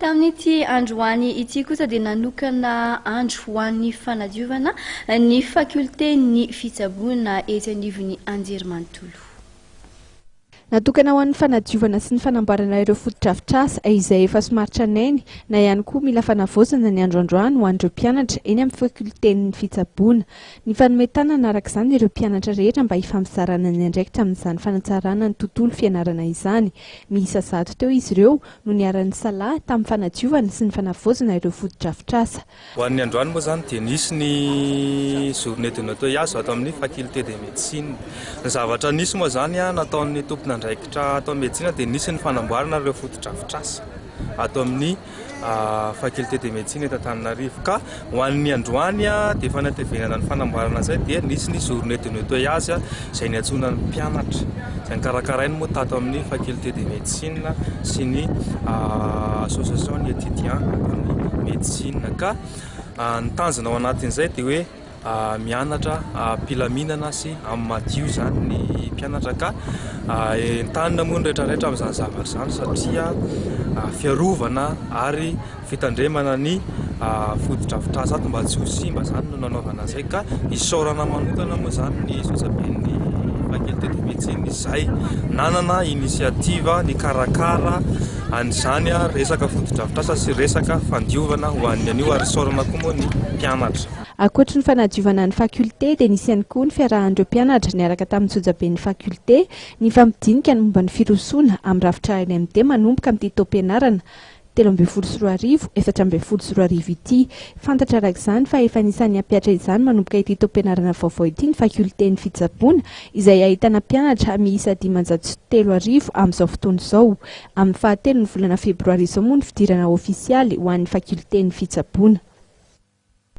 Tamin'ity androany ity kosa dia nanokana andro ho an'ny fanadiovana ny fakiolten'ny fitsaboana etsy anivon'ny anjerimanontolo. Natokana ho an'ny fanadiovana sy ny fanamboarana ireo fotodrafitrasa izay efa somary tranainy na ihany koa mila fanavaozana ny andro androany ho an'ireo mpianatra eny amin'ny fakiolten'ny fitsaboana. Nifanome tanana araka izany ireo mpianatra rehetra mba hifampizarana ny andraikitra amin'izany fanatsarana ny tontolo fianarana izany. Miisa 100 teo izy ireo no niara-nisalahy tamin'ny fanadiovana sy ny fanavaozana ireo fotodrafitrasa. Ho an'ny androany moa izany dia nisy ny journée de nettoyage ato amin'ny faculté de médecine. Ny zavatra nisy moa izany nataon'ny tompon'andraikitra ato amin'ny médecine dia nisy ny fanamboarana ireo fotodrafitrasa ato amin'ny faculté de médecine eto Antananarivo. Ka ho an'ny androany dia efa natevenana ny fanamboarana izay dia nisy ny journée de nettoyage izay niantsoana ny mpianatra izay nokarakarainy moa tato amin'ny faculté de médecine sy ny association ny étudiants ato amin'ny médecine. Ka ny tanjona ao anatin'izay dia hoe mianatra am-pilaminana sy amin'ny madio izany ny mpianatra ka entanina moa ny rehetrarehetra amin'izany zavatra izany satria fiarovana ary fitandremana ny fotodrafitrasa ato mba tsy ho simba izany no nanaovana an'izay ka isaorana manokana moa izany ny sojaben'ny faculté de médecine izay nanana initiative nikarakara an'izany resaka fotodrafitrasa sy resaka fandiovana ho an'ny anio ary isaorana koa moa ny mpianatra. Ankoatry ny fanadiovana ny faculté dia nisy ihany koa ny fiarahan'ireo mpianatra niaraka tamin'ny sojaben'ny faculté nifampidinika ny momba ny firosoana amin'ny rafitra LMD manomboka amin'ity taom-pianarana 2013 2014 ity. Fantatra araka izany fa efa anisan'ny hampiatra izany manomboka ity taom-pianarana vaovao ity ny fakiolten'ny fitsaboana izay ahitana mpianatra miisa 3500 amin'izao fotoana izao. Amin'ny fahatelo ny volana febroary izao moa ny fidirana ofisialy ho an'ny fakiolten'ny fitsaboana.